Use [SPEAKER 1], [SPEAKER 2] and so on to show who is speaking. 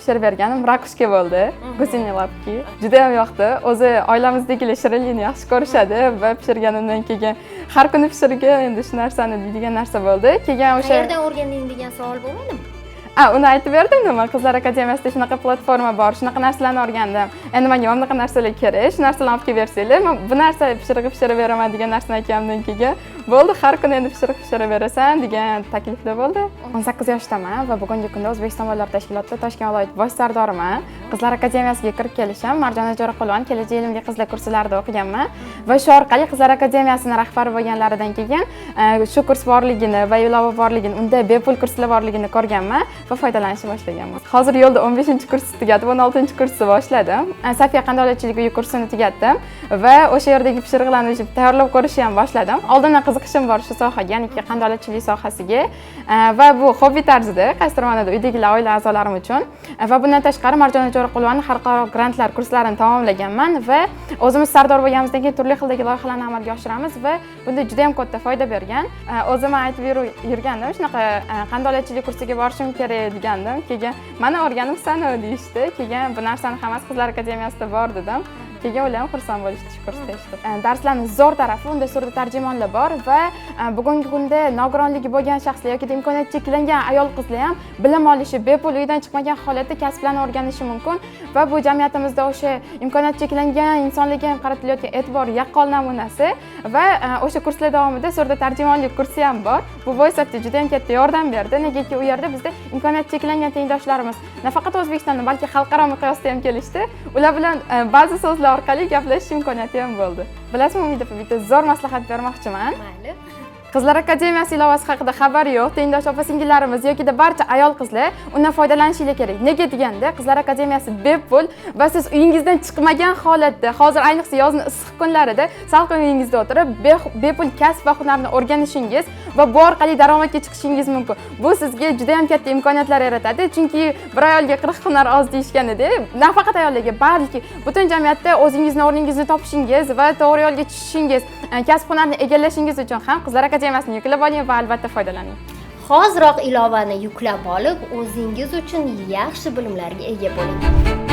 [SPEAKER 1] Pishirib berganim ракушка bo'ldi, гусиные лапки. Juda ham yoqdi. O'zi oilamizdagilar shirinlikni yaxshi ko'rishadi va pishirganimdan keyin "Har kuni pishirgin endi shu narsani", deydigan narsa bo'ldi. Keyin o'sha
[SPEAKER 2] Qayerdan o'rganding degan savol bo'lmadimi?
[SPEAKER 1] A, uni aytib berdim. Nima, Qizlar akademiyasida shunaqa platforma bor, shunaqa narsalarni o'rgandim, endi menga mana bunaqa narsalar kerak, shu narsalarni olib kelib bersanglar, man bu narsa pishirig'i pishirib beraman degan narsani aytganimdan keyin "Bo'ldi, har kuni endi pishiriq pishirib berasan", degan takliflar bo'ldi. 18 yoshdaman va bugungi kunda O'zbekiston bolalar tashkilotida Toshkent viloyati bosh sardoriman. Qizlar akademiyasiga kirib kelishim Marjona Jo'raqulova "Kelajak ilmli qizlar" kurslarida o'qiganman va shu orqali Qizlar akademiyasini rahbari bo'lganlaridan keyin shu kurs borligini va ilova borligini, unda bepul kurslar borligini ko'rganman va foydalanishni boshlaganman. Hozir yo'lda 15-kursni tugatib, 16-kursni boshladim. Safiya qandolatchilik uyi kursini tugatdim va o'sha yerdagi pishiriqlarni o'sha tayyorlab ko'rishni ham boshladim. Oldindan qiziqishim bor shu sohaga, ya'ni qandolatchilik sohasiga. Va bu hobbi tarzida, qaysidir ma'noda uydagilar, oila a'zolarim uchun. Va bundan tashqari Marjona Jo'raqulovani xalqaro grantlar kurslarini tamomlaganman va o'zimiz sardor bo'lganimizdan keyin turli xildagi loyihalarni amalga oshiramiz va bunda juda ham katta foyda bergan. O'zim aytib yurgandim, shunaqa qandolatchilik kursiga borishim kerak degandim. Keyin "Mana, o'rganibsanu", deyishdi. Keyin "Bu narsani hammasi Qizlar akademiyasida bor", dedim. Keyin ular ham xursand bo'lishdi shu kursda eshitib. Darslarni zo'r tarafi, unda surda tarjimonlar bor va bugungi kunda nogironligi bo'lgan shaxslar yoki imkoniyati cheklangan ayol qizlar ham bilim olishi, bepul uydan chiqmagan holatda kasblarni o'rganishi mumkin va bu jamiyatimizda o'sha imkoniyati cheklangan insonlarga ham qaratilayotgan e'tibor yaqqol namunasi. Va o'sha kurslar davomida surda tarjimonlik kursi ham bor. Bu Voice juda ham katta yordam berdi, negaki u yerda bizda imkoniyati cheklangan tengdoshlarimiz nafaqat O'zbekistonda, balki xalqaro miqyosda ham kelishdi. Ular bilan ba'zi so'zlar orqali gaplashish imkoniyati ham bo'ldi. Bilasizmi, Umida opa, bitta zo'r maslahat bermoqchiman.
[SPEAKER 2] Mayli.
[SPEAKER 1] Qizlar akademiyasi ilovasi haqida xabar yo'q tengdosh opa singillarimiz yokida barcha ayol qizlar undan foydalanishlari kerak. Nega deganda, Qizlar akademiyasi bepul va siz uyingizdan chiqmagan holatda, hozir ayniqsa yozni issiq kunlarida salqin uyingizda o'tirib bepul kasb va hunarni o'rganishingiz va bu orqali daromadga chiqishingiz mumkin. Bu sizga juda ham katta imkoniyatlar yaratadi, chunki "Bir ayolga 40 hunar oz", deyishganidek, nafaqat ayollarga, balki butun jamiyatda o'zingizni o'rningizni topishingiz va to'g'ri yo'lga tushishingiz, kasb hunarni egallashingiz uchun ham Qizlar akademiyasini yuklab oling va albatta foydalaning.
[SPEAKER 2] Hoziroq ilovani yuklab olib, o'zingiz uchun yaxshi bilimlarga ega bo'ling.